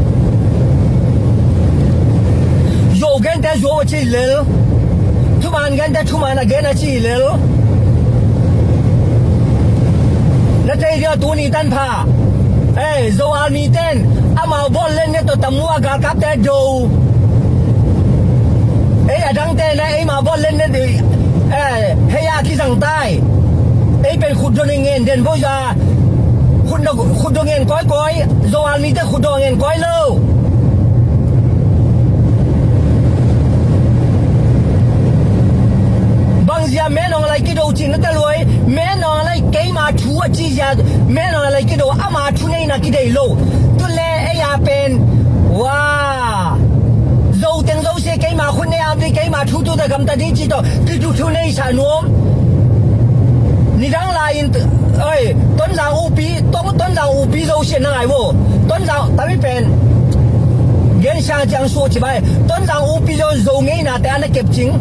Zuau gente zuau a ci lel. Thuman gente thuman a gen a ci lel. Na thei dia tuni tan pha. Ei, Zo Army ten amau bawl len ne tawh tamu a galkapte do. Ei, a dangte na eima bawl len ne di. Ei, hei a kizang tai. Ei pen khut do ne ngen den bo ya. Khut do, khut do ngen koi koi. Zo Army te khut do ngen koi lo. Bang zia menong lai kido cin na tel uai. Menong lai keima thu a ci zia menong lai kido ama thu nei na kidei lo. Tu le ei a pen. Wa. Zo teng zo se keima khut nei am di keima thu tu ta gam ta di ci to. Ki thu thu nei sa nuam. Nidang lai in oi, Tonzang upi, Ton, Tonzang upi zo se na ngai wo. Tonzang tami pen. Gen sa ciang su ci bai. Tonzang upi zo zo ngei na te ana kep cing.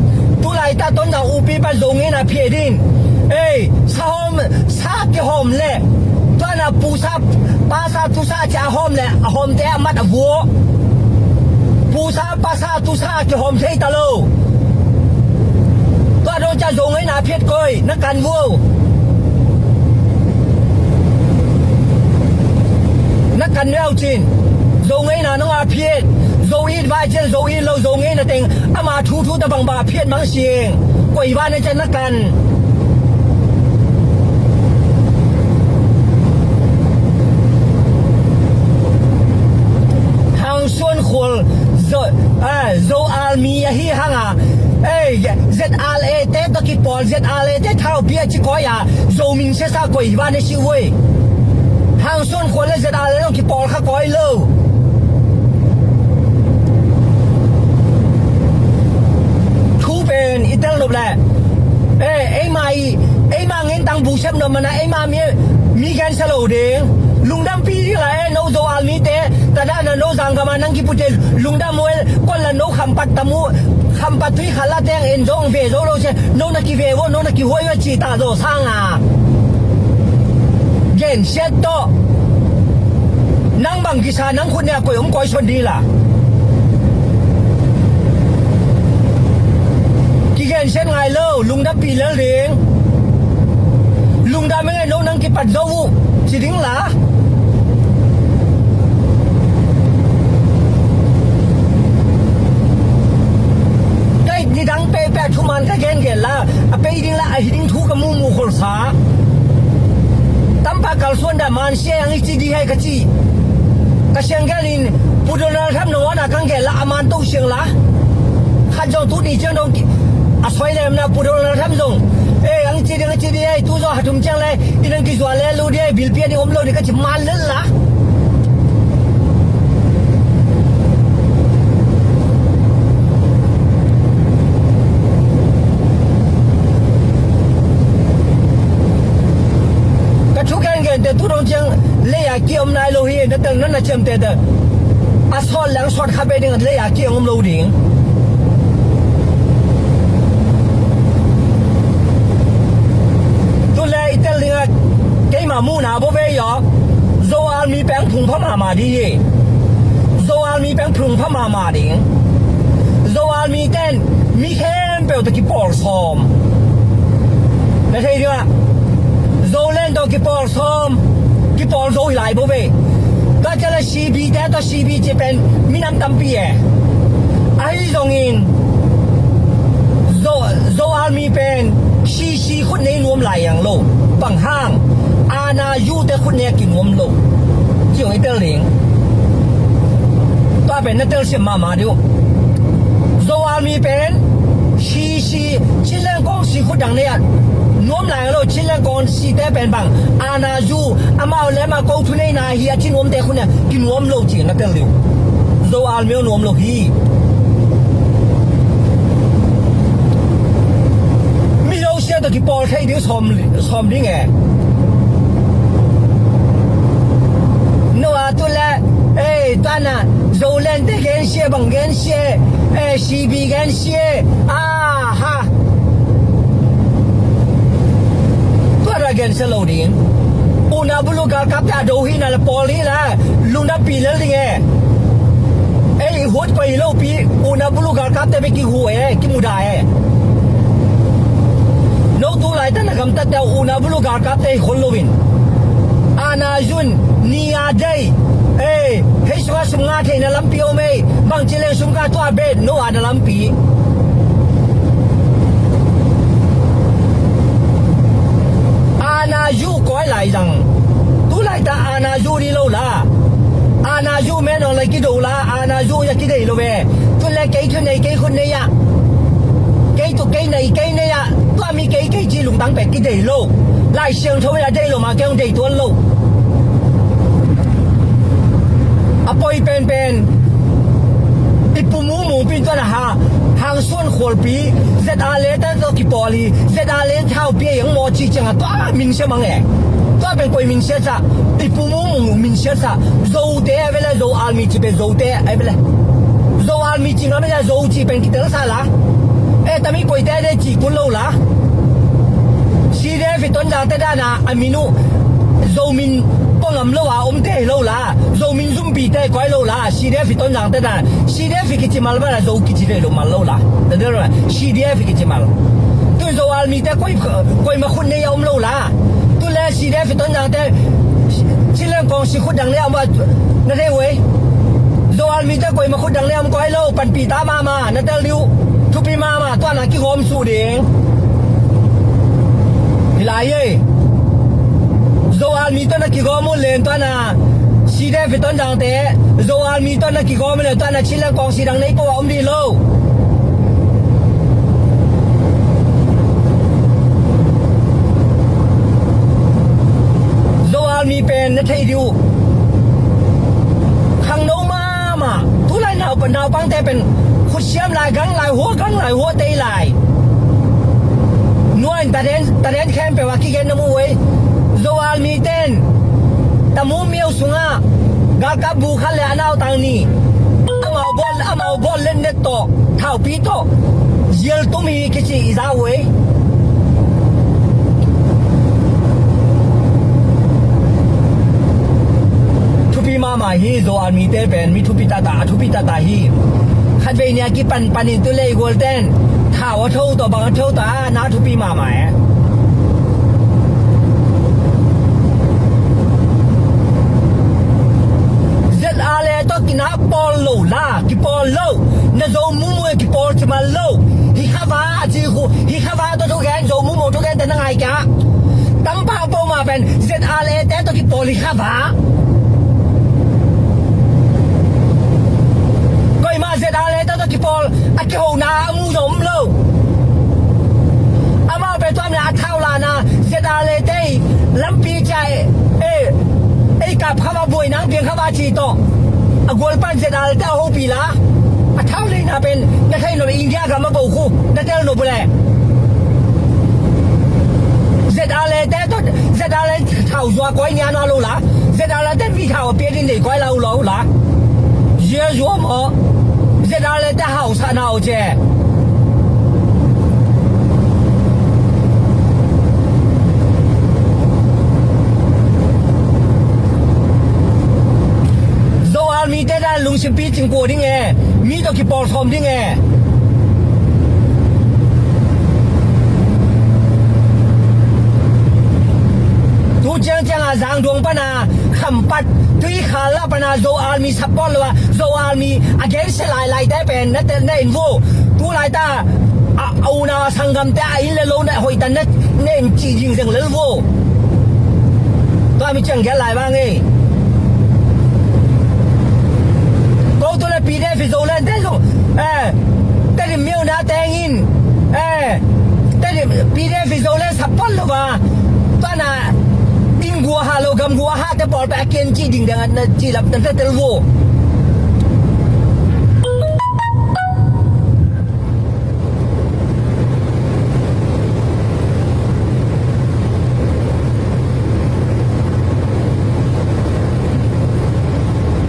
Tu lai ta Tonzang upi pa zo ngei na phie din. Ei, sa hom, sa ki hom le. Tua na pu sa, pa sa tu sa ci a hom le, a hom te a mat a vuo. Pu sa, pa sa tu sa ki hom thei ta lo. Tua dong ca zo ngei na phiat koi, na kan vuo. Na kan neu cin. Zo ngei na nong a phiat. Zo it vai cin, zo it lo, zo ngei na teng. Ama thu thu ta bang ba phiat mang sing. Koi va ne cen na kan. Hang suan khol Zo, eh, Zo Army ahi hang a. Eh, Z R A te to kipawl, Z R A te thau pia ci koi a. Zo min se sa koi va ne si ui. Hang suan khol le Z R A lo kipawl kha koi lo. Thu pen i tel nop le. Eh, eima i, eima ngen tang bu sep nop mana, eima mi, mi gen sa lo ding. Lungdam pi ding la, eh, no Zo Army te, ta da na no zang gama nang ki pute, lungdam wel, kon la no kham pat tamu, kham pat tui khala teng en zong ve zo lo se, no na ki ve wo, no na ki huai wa ci ta zo sang a. Gen siat to. Nang bang kisa nang khut ne a koi om koi son di la. Kigen siat ngai lo, lungdam pi lel ding. Lungdam e ngai lo nang kipat zo uh. Ci ding la. Kai nidang pe pe thuman ka gen gen la. A pei ding la a hi ding thu ka mu mu khol sa. Tampa kalsuan da man sia yang i ci di hai ka ci. Ka siang gel in Pu Donald Trump nong wana kang gel la a man to siang la. Khat zong tu ni ciang dong ki. A soi lem na Pu Donald Trump zong. Eh, ang ci di, ang ci di hai tu zong hatum ciang lai. I nang ki zua le lu di hai bil pia di om lo di ka ci man lel la. Ka thu gen gen te tu dong ciang lei a ki om nai lo hi, na teng na na ciam te te. A sawt leng sawt kha be ding lei a ki om lo ding. Tu le i tel ding a keima mu na bo ve yo. Zo Army peng phung pha mama di hi. Zo Army peng phung pha mama ding. Zo Army ten mi khempeuh tawh kipawl sawm. Na thei ding ah. Zo len tawh kipawl sawm. Kipawl zo hi lai bo ve. Tua ciang le C B te tawh C B ci pen minam tampi e. Ahi zongin Zo, Zo Army pen C C khut nei nuam lai ang lo. Bang hang. Ana U te khut nei a kinuam lo. Ci ong i tel ding. Tua pen na tel siam mahmah ding uh. Zo Army pen C C, Chin Leng Kong C khut dang nei a nuam lai lo. Chin Leng Kong C te pen bang ana U, amau le amau ko thu nei na hi a ci nuam te khut nei a kinuam lo ci na tel ding uh. Zo Army nuam lo hi. Mi lo sia tawh kipawl thei ding sawm, sawm ding e. No a tu le, ei, tua na, Zo Sibi gen si e. Aha. Tua ra gen sia lo ding. Una bulu galkapte a do hi na le pawl hi la, lungdam pi lel ding e. Ei i huat koi lo pi. Una bulu galkapte be kihu e, kimuda e. No tu laita na gamtatte una bulu galkapte i khol lo in. Ana zun ni a dei. Ei, hei sunga sum nga theina lampi om ei. Bangci leng sum nga tua bet no ana lampi. Ana zu koi lai zang. Tu laita ana zu ni lo la. Ana zu me no lai kido la. Ana zu ya kidei lo ve. Tu le kei thu nei kei khun nei ya. Kei tu kei nei kei nei ya. Tua mi kei kei ci lungtang pe kidei lo. Lai siang tho ya dei lo ma kei dei tuan lo. A poi penpen. I pu Mumu pi tuan a ha. Hang suan khualpi. Zet a le tan to kipawl hi. Zet a le thau pi a yang maw ci ciang a tua min sia mang e. Tua pen koi min sia ca. I pu Mumu min sia ca. Zote a vele zo almi ci pen zote a vele. Zo almi ci ngam e zo ci pen kitel sa la. E tami koite de ci kun lo la. Side fi ton dang te dana a minu. Zo min pongam lo a om te lo la. Zo min zumpi te koi lo la. Side fi ton dang te dana. Side fi kici mal bana zo kici le lo mal lo la. Te de lo la. Side fi kici mal. Tu zo almi te koi koi ma khun ne ya om lo la. Tu le side fi ton dang te. Cileng kong si khut dang le om ba. Na de wei. Zo almi te koi ma khut dang le om koi lo. Panpi ta mama. Na tel diu. Thupi mama. Tua na kigawm su ding. Hilai ei. Zo almi tawh na kigawm uh len tua na. Side fi ton dangte. Zo almi tawh na kigawm uh len tua na cileng kawng sidang nei ko a om dih lo. Zo almi pen na thei diu. Khangno mama. Tulai nau naupangte pen khutsiam lai, gang lai hua, gang lai hua tei lai. Nuan taden taden khempeuh a kigen na mu uh ei. Zo almi ten tamu miau sungah galkap bu khat le a nautang nih amau bawl amau bawl letnet tawh thaupi tawh zial tum hi kici i za uh ei. Thupi mahmah hi. Zo almite pen mi thupi tata a thupi tata hi. Khatvei nia kipan panin tu leigualten thau a tho tawh bang a tho ta a na thupi mahmah e. Zet a le tawh kina pawl lo la kipawl lo. Na zo mumu e kipawl ci mal lo. Hi khava a ci khu hi khava tawh thugen zo mumu thugen te na ngai kia. Tampau pau ma pen zet a le te tawh kipawl hi khava. Koima zet a le te tawh kipawl a kihona a mu zom lo. Amau pe tuam le a thau lana zet a le te lampi cia e. Ei kap khava buai nang piang khava ci tawh a gual pan zet a le te a hopi la. A thau leina pen na thei no India gam a bo khu na tel no bule. Zet a le te tawh zet a le thau zua koi nia no lo la. Zet a le te mi thau a pia din dei koi la u lo la. Zia zua maw. Zet a le te hau sa na o ce. Zo almi te dan lungsimpi cingkua ding e. Mi tawh kipawl sawm ding e. Tu ciangciang a zangduang pana khampat tui khal la pana zo almi support lo a zo almi a gensia lailai te pen na in vo. Tu laita a unau a sanggamte a inn le lo na hoihtan na in cih ding zeng lel vo. Tua mi ciang gel lai vang ei. Ko tu le P D F i zo le te zo eh Tedim miau na tengin eh Tedim P D F i zo le support lo va. Tua na inn gua ha lo gam gua ha te pawl pe a kian cih ding dang na cih lap na te tel vo.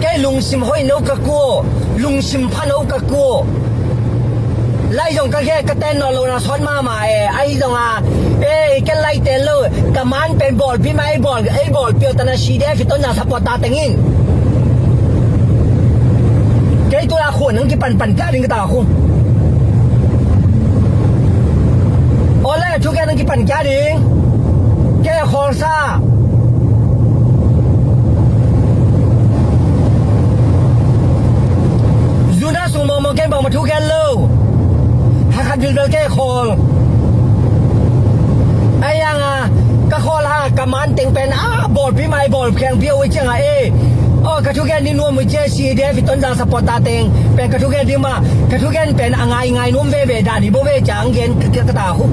Kei lungsim hoih no ka kuo lungsim pha no ka kuo. Lai zong ka geh ka ten nawn lo na sawt mahmah e. Ahi zong a, e, ken lai ten lo. Ka man pen bawlpi mah ei bawl, ei bawlpi aw, tana C D F i Tonzang support ta teng in. Kei tu la khu nang kipanpan kia ding ka ta khu. Aw lai a thu kia nang kipan kia ding. Kei a khawl sa. Zuna sung mawngmawng ken bangmah thu gen lo. Hakhat vilvel kei khawl. Ahi hang a, ka khawl hang a, ka man teng pen a, bawlpi mai bawl khengpi a ui ciang a e. Aw, ka thugen ding nuam ui cia C D F i Tonzang supporter teng pen ka thugen ding mah, ka thugen pen a ngaingai nuam veve dan hi bo ve ciang gen ka, ka, ka ta hu.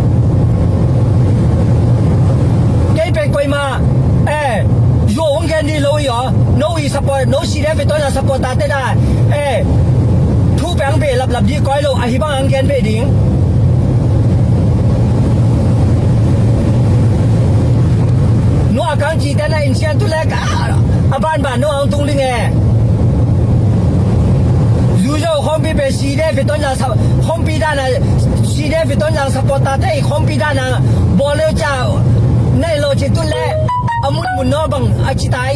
Kei pen koimah, eh, zuau hong gen ding lo hi aw. No i support, no C D F i Tonzang supporter te da, eh, thu pen hong ve laplap ding koi lo, ahi bang hong gen ve ding. Nua kang ci te na in sian tu lek a, a banban nua hong tung ding e. Zuzou khompi pe C D F i Tonzang sa, khompi dan a, C D F i Tonzang supporter te i khompi dan a, bawl leu cia, nei lo ci tu le, a mun mun no bang, a ci tai.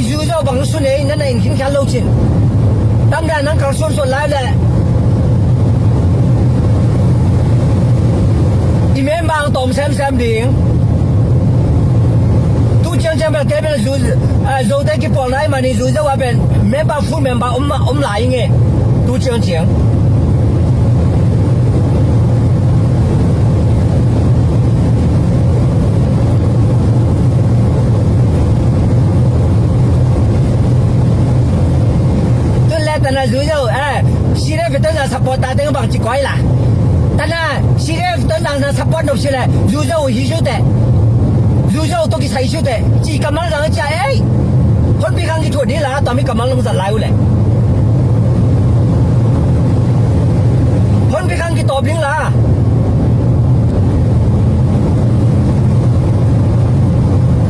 I Zuzou bang sun ei, na na in khin khan lo cin. Tam dan nang kal suan suan lai le. I member ang tawm semsem ding. Tu ciangciang bel kei bel Zu, ah, Zote kipawlna i mani Zuzou a ben member, full member om, om lai nge. Tu ciangciang. Tun le tana Zuzou, eh, C D F i Tonzang supporter teng bang ci koi la. Tana C D F i Tonzang na support nop si le, Zuzou hi su te. Zuzou to kisai su te. Ci kammal zang cia ei. Honpi khang kithuat ni la, tua mi kammal long zat lai u le. Honpi khang kitawp ding la.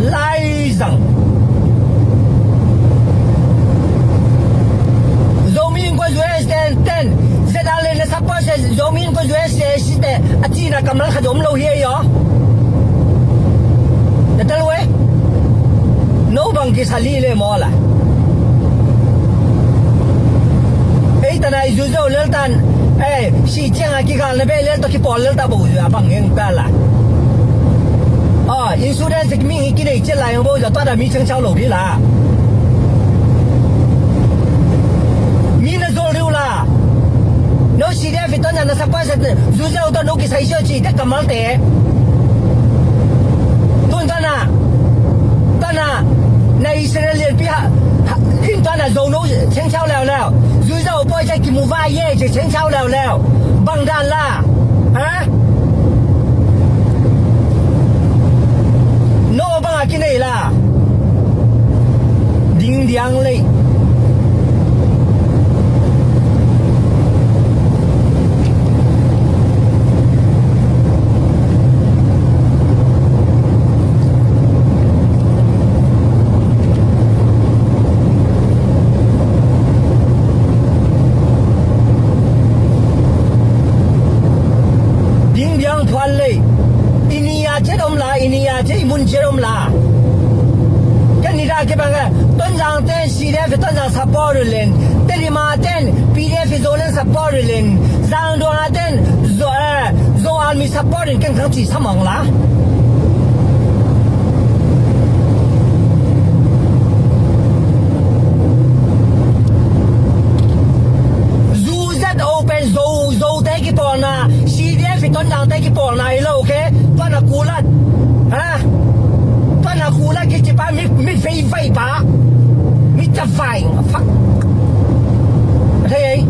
Lai zang. Zomi in kua U S ten, ten. Zedale na support se, Zomi in kua U S te, si te. A cina kammal khat om lo hi ei aw. Na tel we. No bang kisa li le maw la. Ei tana i Zuzou lel tan. Eh, si ciang a kigal na be lel to kipawl lel ta bo a bang heng ta la. Ah, insurance mi hi kinei cian lai bo za tua da mi chang chau lo di la. Mi na zol riu la. No C D F i Tonzang na support se Zuzou to no kisai sio ci te kammal te. Tun tana, tana, na Israel lianpi ha, ha, in tana Zo no cheng chau leu leu. Zuzou poi cia kimu va ye cia cheng chau leu leu. Bang dan la. Ha? No bang a kinei la. Ding diang lei. Ding biang phuan lei. I ni a ciat om la, i ni a ciat i mun ciat om la. Ken ni da ke bang a, Tonzang ten C D F Tonzang support len. Telima ten P D F Zoland support len. Zangduang a ten Zo, eh, Zo Army support in ken khang ci samang la. Zu Z O pen Zo, Zote kipawlna, C D F i Tonzangte kipawlna hi lo, okay? Tua na kulat. Ha? Tua na kulat kici pa mi, mi fei fei pa. Mi ca fai. Fuck. Thei ei.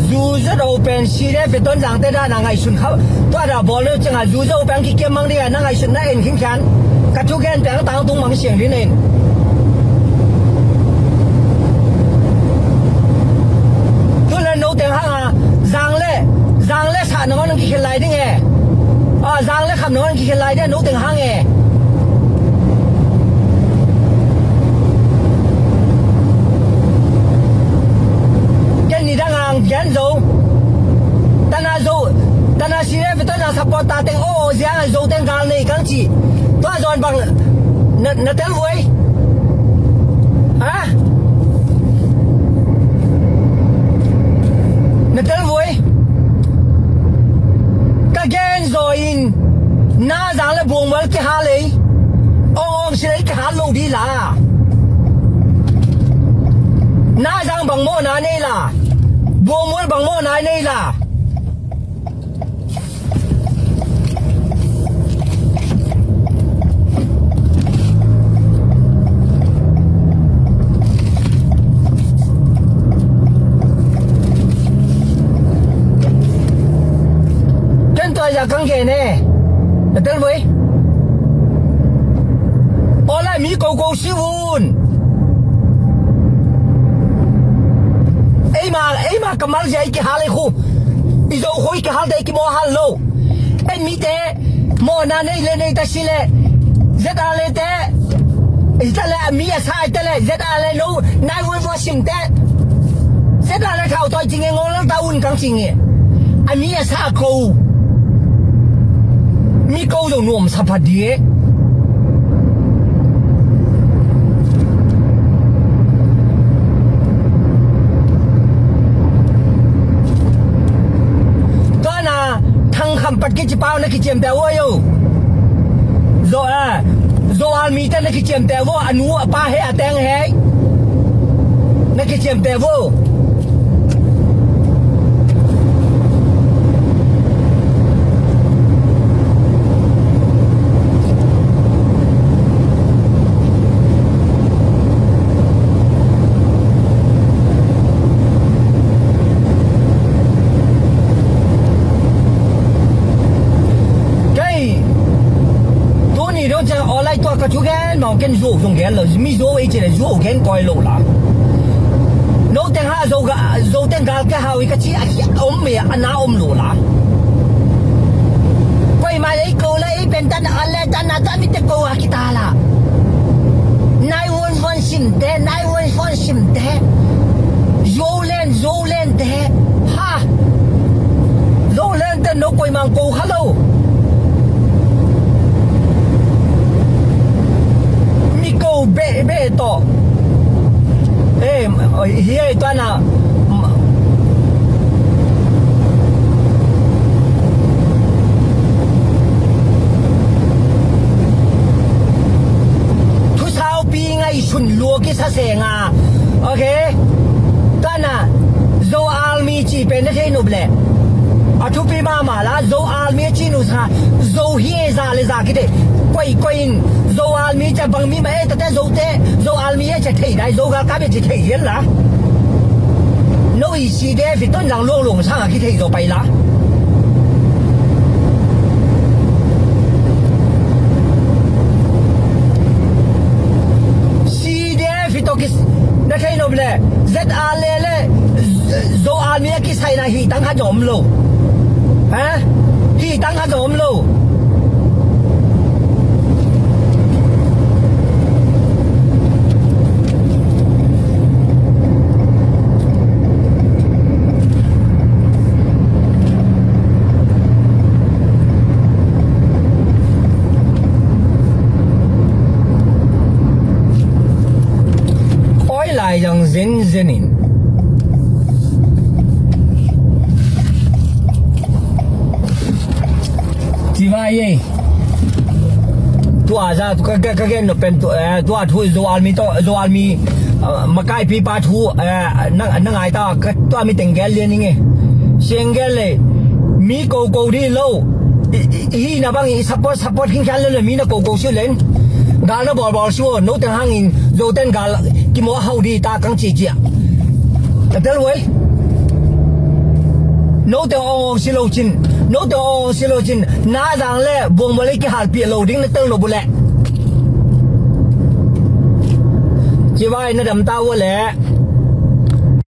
Zu Z O pen N C D F Tonzang te dan a ngaihsun khauh. Tua dan bawl lo ciangin zu zo peng kikiam mang ding a na ngaihsun na en khinkhian. Ka thugen peng tangtung mang siang ding in. Tun le no teng hang a zang le zang le sa nangawn kikhel lai ding e. A zang le kham nangawn kikhel lai ding a no teng hang e. Ken ni dang ang gen zo. Tana zo, tana sire ve tana support ta teng o ziang a zo teng gal nei kang ci. Tua zon bang na, na tel voi. Ha? Na tel voi. Ka gen zo in na zang le buang mal ki ha lei. Ong ong si lei ki ha lo di la. Na zang bang mo na nei la. Buang mal bang mo na nei la. Ken tua ya kang gen e. Na tel voi. Ola mi ko ko si un. Eima, eima kamal zia i ki ha lei khu. I zo khoi ka hal dei ki mo hal lo. En mi te mo na nei le nei ta si le. Zet a le te. I ta le a mi a sa i ta le. Zet a le no. Nai woi woi sim te. Zet a le thau toi jing e ngol lang ta un kang jing e. A mi a sa ko. Mi ko zo nuam sa pha di e. Tuana thang kham pat kici pau na kiciam te wo yo. Zo a zo al mi te na kiciam te wo a nu a pa he a teng he. Na kiciam te wo. Kei tuni dong ciang awlai tua ka thugen mawng ken zuau zong gen lo mi zuau ei ci le zuau gen koi lo la. No teng ha zo ga zo teng gal ka hau i ka ci a hia om me a na om lo la. Koi mai ei ko la ei pen tan a le tan a ta mi te ko a kita la. Nai won fon sim te nai won fon sim te. Zuau len zuau len te. Ha. Zuau len te no koi mang ko ha lo. Mi ko be be to. Em, oi, hiai tuana. Thusaupi ngaihsun lua kisa senga. Ok. Tuana. Zo almi ci pen na thei nup le. A thupi mama la zo almi ci nu sa. Zo hi e za le za kite. Koi koi in zo almi ca bang mi ma e tate zo te. Zo almi e ca thei dai zo gal ka be ci thei hian la. No i si de fi ton lang luang luang sang a ki thei zo pai la. Si de fi to ki na thei nop le. Zet a le le. Zo almi a ki sai na hi tang kha zom lo. Ha? Hi tang kha zom lo. Koi lai zang zen zen in. Ci vai ei. Tua za ka ka ka gen no pen tua tua thu zo almi to zo almi makai pi pa thu na na ngai ta ka tua mi teng gel lian inge. Siang gel le mi ko ko di lo. Hi na bang i support support king khan le mi na ko ko siu len. Gal na bol bol siu no teng hangin zo ten gal ki mo hau di ta kang ci cia. Ka tel wei. Note awng awng si lo cin, note awng awng si lo cin, na zang le buang bawle kihalpih lo ding na tel nop uh leh. Civai na damta uh leh.